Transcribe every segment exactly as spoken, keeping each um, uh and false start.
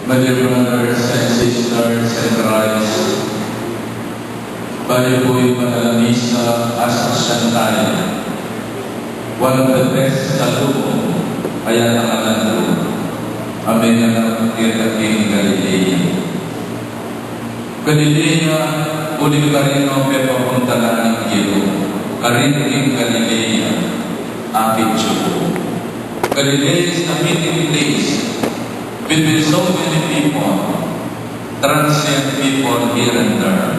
My dear brothers and sisters in Christ, bayu pu ing banal a misa, asaksian tamu, one of the best salubung a atin a alandu, a menganap keta king Galilea. Galilea, uling karin no pepapuntalan ning Ginu, karin king Galilea, akit yu pu. Galilea is the meeting place between so many people, transient people here and there.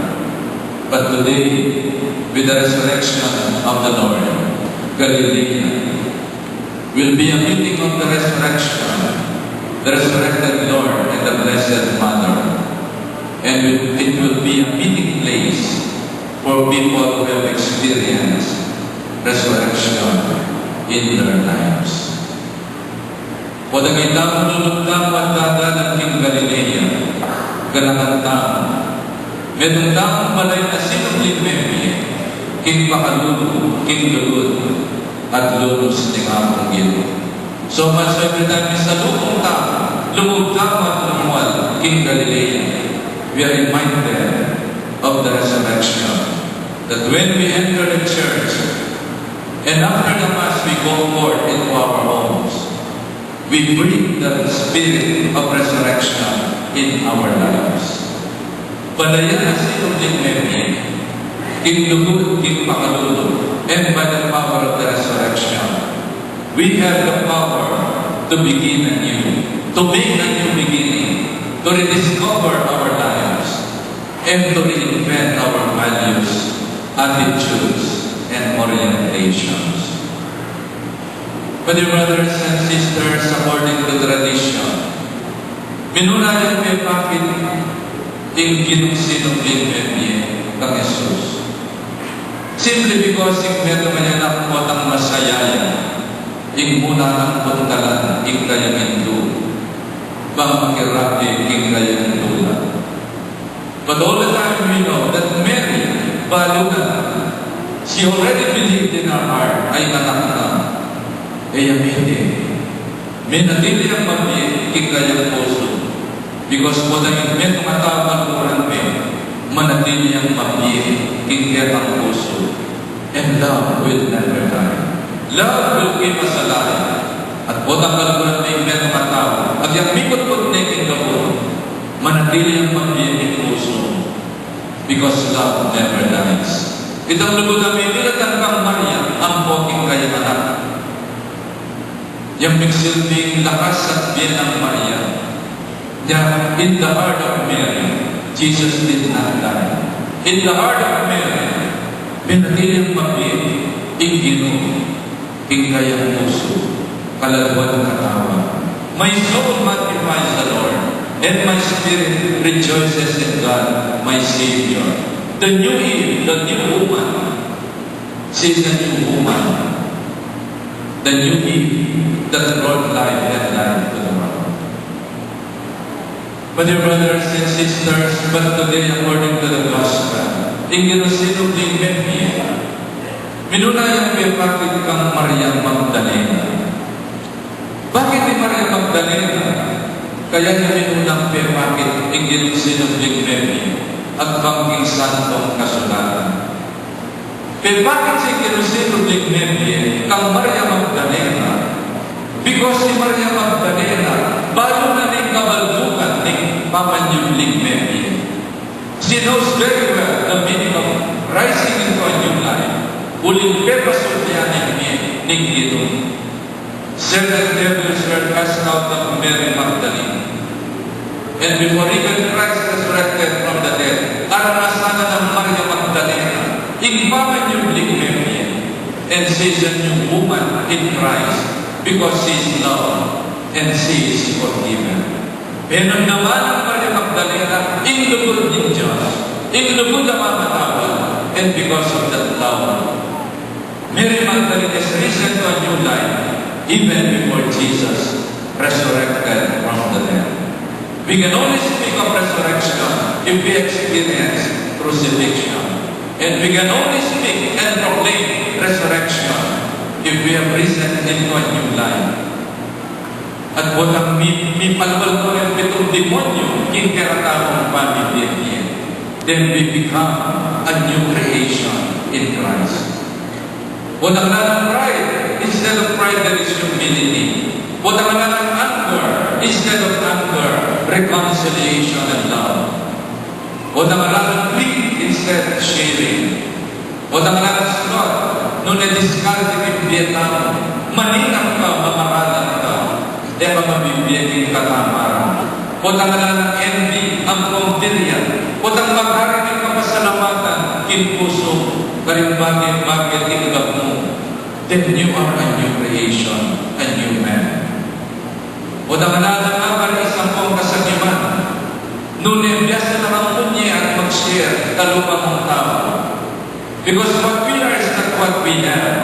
But today, with the resurrection of the Lord, Galilea will be a meeting of the resurrection, the resurrected Lord and the Blessed Mother. And it will be a meeting place for people who have experienced resurrection in their lives. Potang ita, lugud tamu at dadalan king Galilea, ganakan tamu, metung tamung balayan a sinubling mebie, king pakalulu, king lugud, at lunus ning Apung Ginu. So much every time misalubung tamu, lugud tamu at lumual king Galilea, we are reminded of the resurrection. That when we enter the church, and after the Mass we go forth into our homes, we bring the spirit of resurrection in our lives. Balayan a sinubling mebie, king lugud, king pakalulu, and by the power of the resurrection, we have the power to begin anew, to make a new beginning, to rediscover our lives, and to reinvent our values, attitudes, and orientations. My dear brothers and sisters, according to tradition, minuna yang pepakit ing Ginung sinubling mebie kang Jesus. Simply because ing metung a anak potang masaya ya ing muna nang puntalan ing kayang indu, bang makirape king kayang indu la. But all the time we know that Mary, balu na, she already believed in her heart, a ing anak na, e ya mete. Manatili yang mabie king kayang pusu. Because potang ing metung a tau kaluguran me, manatili yang mabie king kekang pusu. And love will never die. Love will keep us alive. At potang kaluguran me ing metung a tau, at yang mikutkut ne king kabud, manatili yang mabie king pusu. Because love never dies. Itang lugud a minilatan kang Maria, ampo king kayang anak. Yang migsilbing lakas at bie nang Maria. Yang in the heart of Mary, Jesus did not die. In the heart of Mary, manatili yang mabie ing Ginu king kayang pusu, kaladwan katawan. My soul magnifies the Lord, and my spirit rejoices in God, my Savior. The new Eve, the new woman, she's a new woman. The new Eve that brought life and life to the world. My dear brothers and sisters, but today, according to the gospel, ing Ginung sinubling mebie, minuna yang pepakit kang Maria Magdalena. Bakit i Maria Magdalena? Kaya ya minunang pepakit ing Ginung sinubling mebie, agpang king Santong Kasulatan. Pepakit ya ing Ginung sinubling mebie kang Maria Magdalena, because i Maria Magdalena, balu na ning kabaldugan ning pamanyubling mebie. She knows very well the meaning of rising into a new life. Uling pepasulbian ne ning Ginu. Seven devils were cast out of Mary Magdalene. And before even Christ resurrected from the dead, aranasan na nang Maria Magdalena ing pamanyubling mebie. And she is a new woman in Christ because she is loved and she is forgiven. Penamdaman nang Maria Magdalena ing lugud ning Dios, ing lugud a mamatawad, and because of that love, Mary Magdalene is risen to a new life even before Jesus resurrected from the dead. We can only speak of resurrection if we experience crucifixion. And we can only speak and proclaim resurrection if we have risen into a new life. At potang mi- Mipalwal mu ring pitung demonyu king kekatamung pamibie. Then we become a new creation in Christ. Potang ala nang pride, instead of pride, there is humility. Potang ala nang anger, instead of anger, reconciliation and love. Potang ala nang greed, instead sharing. Potang ala nang sloth, nune discard ing bie tamu, maninang ka, mamaralan ka, e ka mabibie king katamaran. Potang ala nang envy, ampong tirian. Potang magari ing kapasalamatan king pusu mu, karing bage-bage tinggap mu. Then you are a new creation, a new man. Potang ala nang avarice, ampong kasakiman, nune biasa na kang munye at mag-share kalupa mung tau. Because what we are is not what we have,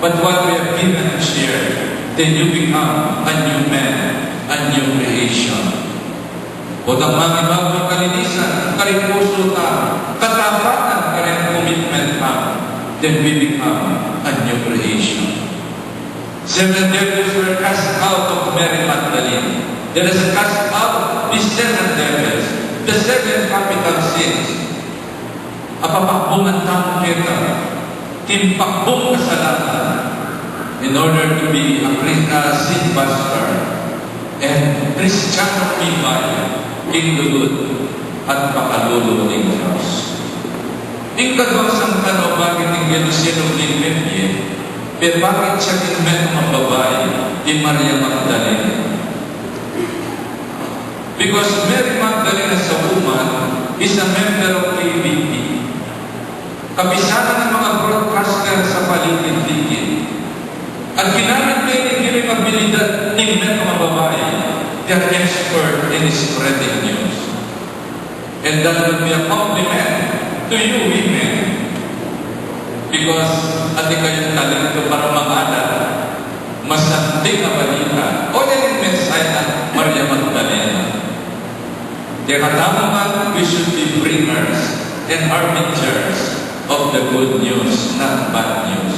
but what we have given and shared. Then you become a new man, a new creation. Potang mangibabaw ing kalinisan karing pusu tamu, katapatan karing commitment tamu, then we become a new creation. Seven devils were cast out of Mary Magdalene. Let us cast out these seven devils, the seven capital sins. Apapakbungan tamu keta king pakbung kasalanan in order to be a Christ, uh, sin buster and Kristiyanong mibie king lugud at pakalulu ning Dios. Ing kaduang sangkan o bakit ing Jerusalem ning mebie, pepakit ya king metung a babai, i Maria Magdalena. Because Mary Magdalene as a woman is a member of K B B, kapisanan ning mga broadcaster sa paligid-ligid. At ginamit ne ing kayang abilidad ning metung a babai, they are expert in spreading news. And that would be a compliment to you women. Because atin kayung talento para mangalat masanting a balita. O, yan ing mensahe nang Maria Magdalena. Kaya katamu man, we should be bringers and harbingers of the good news, not bad news.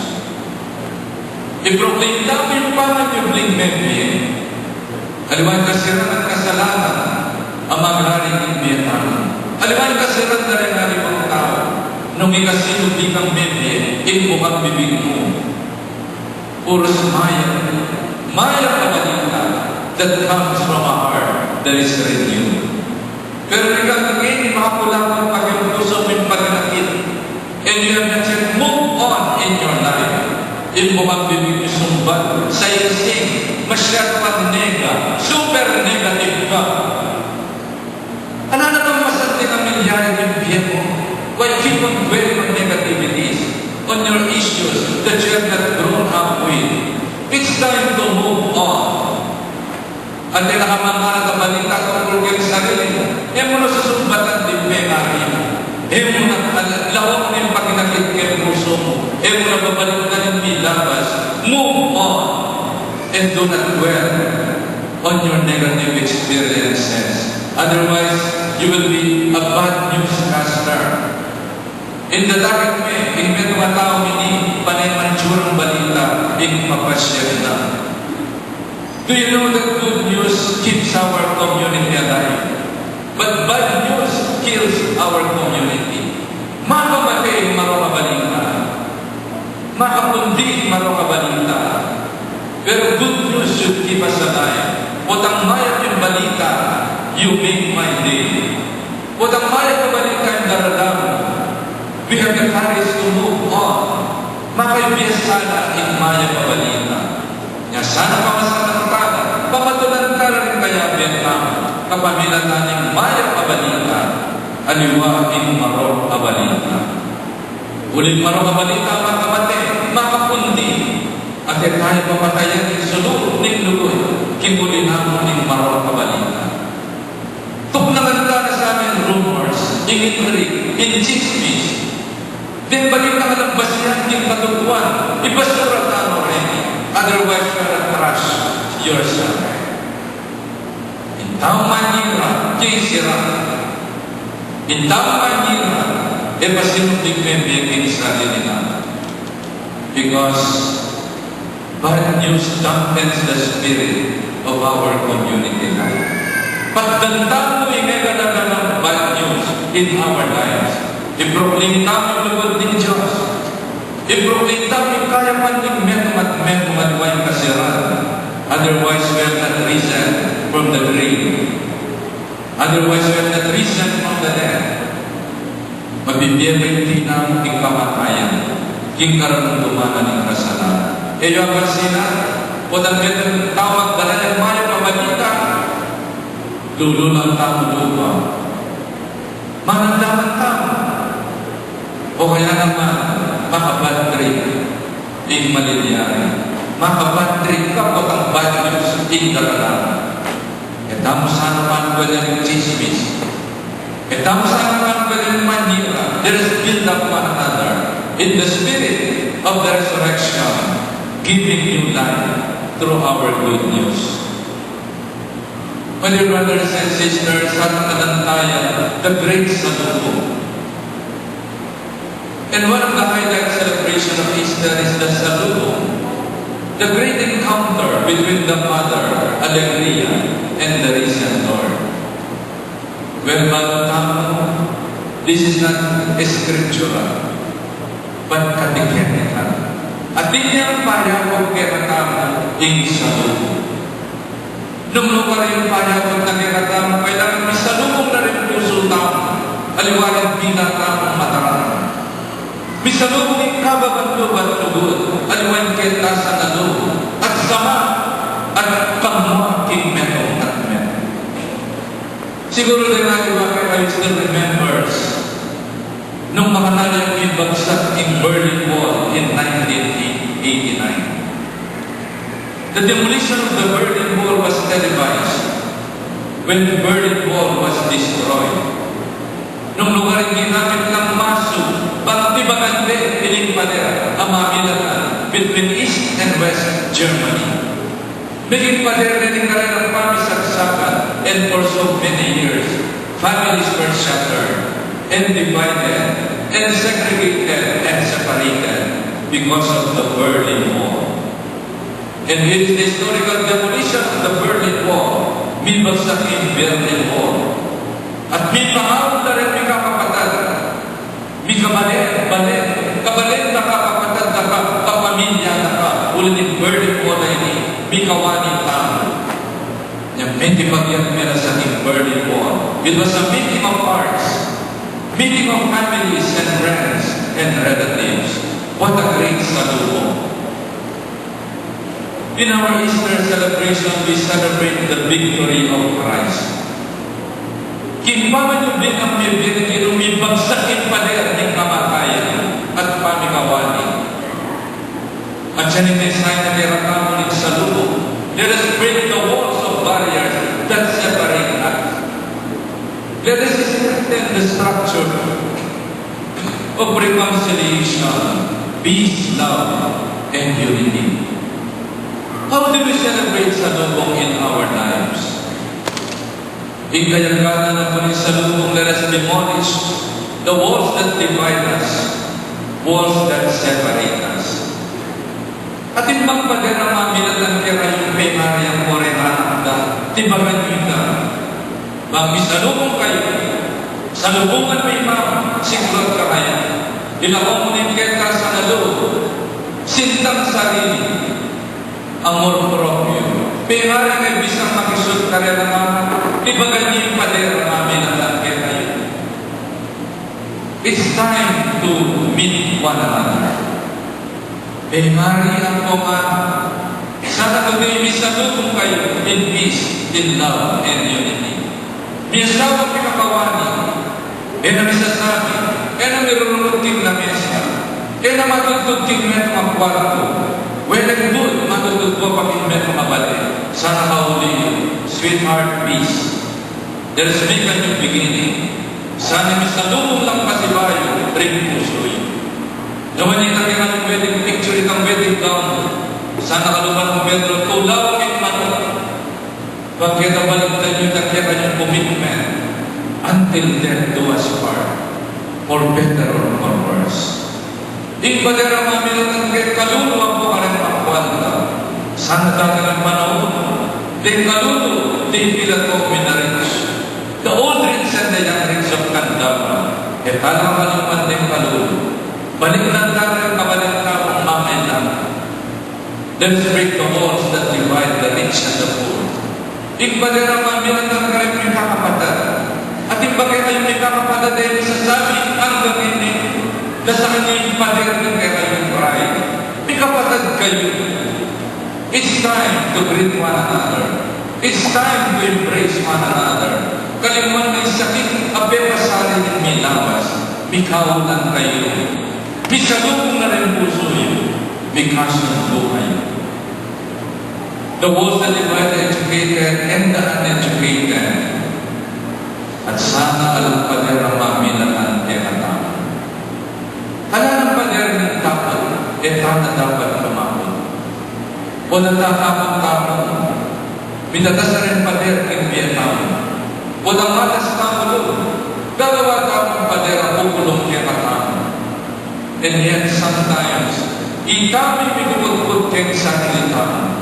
I-proclaim tamu ing pamanyubling mebie. Aliwa ing kasiran at kasalanan a magari king bie tamu. Aliwa ing kasiran da ring aliwang tau. Nung ikasinubi kang mebie ing bukang bibig mu, purus mayap, mayap a balita that comes from a heart that is renewed. Pero ikang ngeni, makulang pag ing pusu mu ing paginakit, and you have not yet moved on in your life. Ing bukang bibig mu sumbat, saysing, masyadu kang nega, super negative ka. Ala na bang masanting a milyari king bie mu? Why keep on dwelling on negativities, on your issues that you have not grown up with? It's time to move on. At e na ka mangalat a balita tungkul king sarili mu, e mu na susumbatan ding pengari mu. E mu na, lawan ning paginakit king pusu mu. E mu na babalikan ing milabas. Move on and do not dwell on your negative experiences. Otherwise, you will be a bad newscaster. Ing datakit me, ing metung a tau mini, pane mansurang balita, ing papasyan na. Do you know that good news keeps our community alive? But bad news kills our community. Makamate ing marok a balita. Makapundi ing marok a balita. Pero good news should keep us alive. Potang mayap ing balita, you make my day. Potang mayap a balita ing daralan mu, we have the courage to move on. Makaibie sana ing mayap a balita. Nya sana pamasalamatan, pamatulan ta la ring kayabe tamu kapamilatan ning mayap a balita, aliwa ing marok a balita. Uling marok a balita makamate, makapundi, at e tamu papatayan ing sulu ning lugud king uli na mu ning marok a balita. Tuknangan ta na sana ing rumors, ing intrigue, ing chismis. Deng balitan alang basihan king katutuan, ibasura ta no reni. Otherwise, you are a trash yourself. Ing taung manyira, king sira. Ing taung manyira, e pasinumbing me ing sarili na. Because Bad news dampens the spirit of our community life. Pagdanta mu ing e gana-ganang bad news in our lives. Iproclaim tamu ing lugud ning Dios. Iproclaim tamu ing kayapan ning metung at metung aliwa ing kasiran. Otherwise, we have not risen from the grave. Otherwise, we have not risen from the dead. Mabibie pa ing dinamu king kamatayan, king karunduman na ning kasalanan. E yu apansinan, potang metung tamu magdala ning mayap a balita, lulu lang tamu lupa. Manandaman tamu. O kaya naman, maka-bad trip ing malilyari. Maka-bad trip ka potang bad news ing dala na. E tamu sana manuel ning tsismis. E tamu sana manuel ning manira. Let us build up one another in the spirit of the resurrection, giving new life through our good news. My dear brothers and sisters, sana manantayan the great salubong. And one of the highlight celebration of Easter is the Salubong, the great encounter between the mother, Alegria, and the risen Lord. Well, balu tamu, this is not scriptural, but catechetical. Atin yang payabug kekatamu ing salubong. Nung nukarin payabug na kekatamu, kailangan misalubong na ring pusu tamu, aliwa ring dila tamung matarang. Misalubong ing kababan lub at lugud, aliwa ing ketasan a lub at sama, at pangwa king metung at metung. Siguru deng aliwa kekayu still remembers nung makananu yang mibagsak ing Berlin Wall in nineteen eighty-nine. The demolition of the Berlin Wall was televised when Berlin Wall was destroyed. Nung lugar ing ginamit nang masu, bang tibakan de ining pader a mamilatan between East and West Germany. Naging pader ne ning karelang pamisagsakan, and for so many years, families were shattered, and divided, and segregated, and separated because of the Berlin Wall. And it is the historical demolition of the Berlin Wall, mibagsak ing Berlin Wall. At mipangaul la ring mikakapatad, mikabalen, balen, kabalen da ka, kapatad da ka, kapamilya da ka, uli ning Berlin Wall a ini, mikawani tamu. Nya meti pagyat me na sa king Berlin Wall. It was a meeting of hearts, meeting of families and friends and relatives. What a great salubong. In our Easter celebration, we celebrate the victory of Christ. King pamanyubling a mie bie king lumibagsak ing pader ning kamatayan at pamikawani. At siya ning mensahe na kekatamu ning salubong, let us break the walls of barriers that separate us. Let us strengthen the structure of reconciliation, peace, love, and unity. How do we celebrate salubong in our lives? Ing kayagatan na pu ning salubong, let us demolish the walls that divide us, walls that separate us. Atin bang pader a mamilatan kekayu, pengari ampong anak da, tibakan yu ita. Bang misalubong kayu, salubungan me i Mama, sigurad kaya. Ilako mu ning ketasan a lub, sintang sarili, amor propio. Pengari me bisang makisut karela, Mama, tibakan yu ing pader a mamilatan kekayu. It's time to meet one another. Pengari ampong, sana kayu misalubong kayu in peace, in love, and unity. Miasawa, pikakawani, e na misasabi, e na mirurungut king lamesa, e na matudtud king metung a kuartu, weleng dud, matudtud ku pa king metung a bale. Sana kauli yu, sweetheart, peace. There is make a new beginning. Sana misalubong lang pasibayu ring pusu yu. Nung itang kekayung wedding picture, itang wedding gown, sana kaluban mu, Pedro, tulaw king manuk. Pagketa balikdan yu itang kekayung commitment, until death do us part, for better or for worse. Ing pader a mamilatan keka, kalulu ampong kareng makuan da. Sana dang panaun, deng kalulu, deng Pilato, mina-rich. The old rich and the young rich of Candaba. E talaga naman deng kalulu. Balik na tamu, kabalik tamu, mamay na. Let's break the walls that divide the rich and the poor. Ing pader a mamilatan kareng mikakapatad. At ing ba kekayung mikakapatad e misasabi, anggang ini, na sa kanya ing pader ning kekayung pride. Mikapatad kayu. It's time to greet one another. It's time to embrace one another. Kalinguan na ing sakit a pepasari ning milawas, mikaulan kayu. Misalubung na ring pusu yu, mikasundu kayu. The walls that divide the educated and the uneducated. At sana alang pader a mamilatan kekatamu. Ala nang pader ning takut, e tana dapat lumaput. Bola tatakut tamu, mitatas a ring pader king bie tamu. Bola matas tamu lub, gagawa tamung pader a kukulung kekatamu. And yet, sometimes, itamu ing mikukutput keng sarili tamu.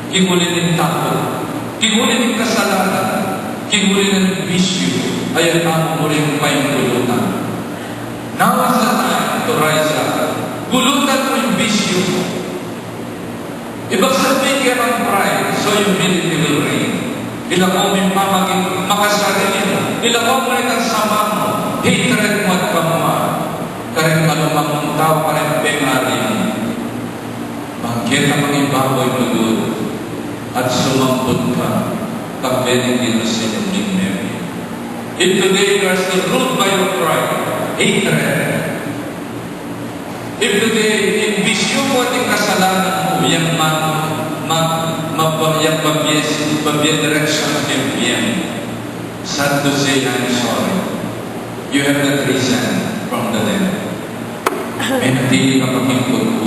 King uli ning takut, king uli ning kasalanan, king uli ning bisyu, a ya tamu murin paingulutan. Now is the time to rise up. Gulutan mu ing bisyu mu. Ibagsak mu ing kekang pride, so humility will reign. Ilako mu ing pamaging makasarili mu, ilako mu ing sama mu, hatred mu at kamua, kareng kalumang tau, kareng pengari mu. Bang keta mangibabaw ing lugud, at sumamput ka, kambe ning Ginu Sinu ning meme. If today you are still ruled by your pride, hatred, if today, ing bisyu mu at ing kasalanan mu, yang ma-, ma-, ma-, yang mabie, mabie direksyon king bie mu, sad to say, I'm sorry. You have not risen from the dead. Menatili ka pa king putput.